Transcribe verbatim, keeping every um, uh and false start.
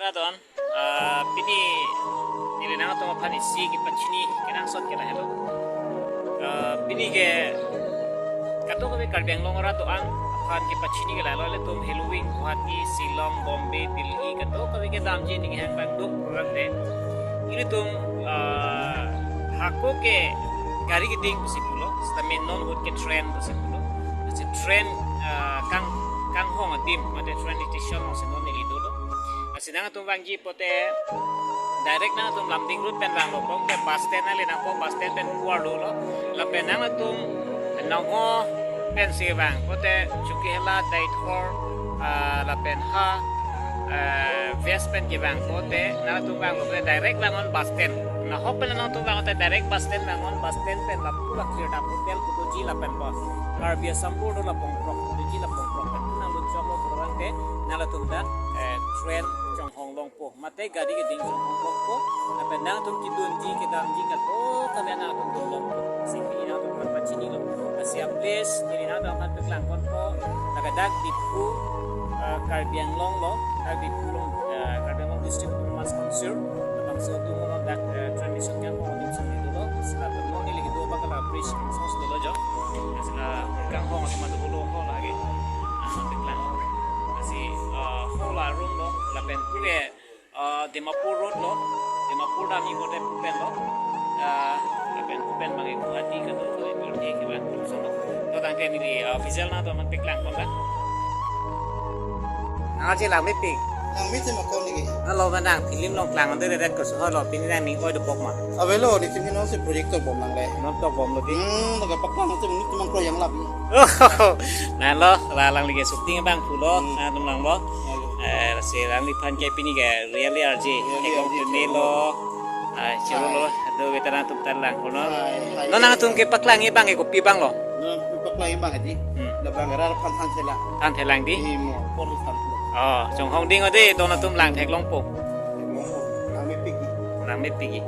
Radon, ah, pini neli nangtum aphan isi kepachini kenangsot ke lahelo. Ah, pini ke kadokave Karbi Anglong arat do-an aphan kepachini ke lahelo, ilitum heloving Guwahati, Shillong, Bombay, Delhi, kadokave kedamji ning hang bang duk program de. Ilitum, ah, hako ke gari keding pusi pulo, sitame non ahut ke train pusi pulo. Lasi train, ah, kang, kanghong adim, mate train station alongsi non neli dolo. Lasi nangtum vangji pote direct nangtum Lumding road pen vanglo, kong ke bus stand nangli nangpo, bus stand pen puar dolo. Lapen nangtum Nongho pensi vang pote Chokihola, Deithor, ah, lapen ha, eh, West pen kevang pote nangtum vanglo pote direct vangon bus stand. Nahok pen nangtum vang pote direct bus stand vangon, bus stand pen lapu la Khirdap hotel kedoji lapen bus. Karbi Assam Board la Pongkrok kedoji la Pongkrok pen nanglut choklo pura vangte nangtum ta, eh, train chonghong longpo, mate gari keding chonghong longpo. Lapen nangtum kedunji kedamji kadokave nangtum dun longpo. Lasi pini nangtum aphan pachinilo. Lasi a-place neli nangtum aphan paklang ponpo, ladak Diphu, eh, Karbi Anglong lo, dak Diphu along, eh, Karbi Anglong District Autonomous Council, labangso atum along dak, eh, train station kanghong adim si dolo. Lasi latum non neli kedo abang ke la bridge kangsong si dolo jo. Lasi la kanghong atum ado holo ho lake. Ah, paklang. Lasi, eh, ho la room lo, lapen puke, ah, Dimapur road lo, Dimapur dam-i pote pu pen lo, ah, lapen pu pen bang ke Guwahati kedo, kedo, kedo, kedo, kedo, kedo. To tangte neli, ah, visual nangtum aphan paklang pon ta. Nangji langmepik. Langmepik ma ko neli. Nalo ba nang film along klang ande red ko so lo, pini nangning oi dopok ma? Avelo, neli film alongsi project tokbom nangle. Non tokbomlo di. Hmm, laga paklang si neli tumang kroyang lap. Nanglo, la alangli ke shooting abang pulo, Hmm. nangtum langlo. Ayo. Eh, lasi alangliphan ke pini ke really R J. Really Ekong R J, pini chero. Lo. Ah, chero lo, Hai. Ado veteran atum ta lang kono. Hai, hai. Non nangtum kepaklang abang ke kopi abang lo? Non kepaklang abang aji. Hmm. Labang rar phan than thelang. Than thelang di? Imo, por than thelang. Oh, chonghong ding ode, don atum lang theklongpo. Imo, langmepik. Langmepik.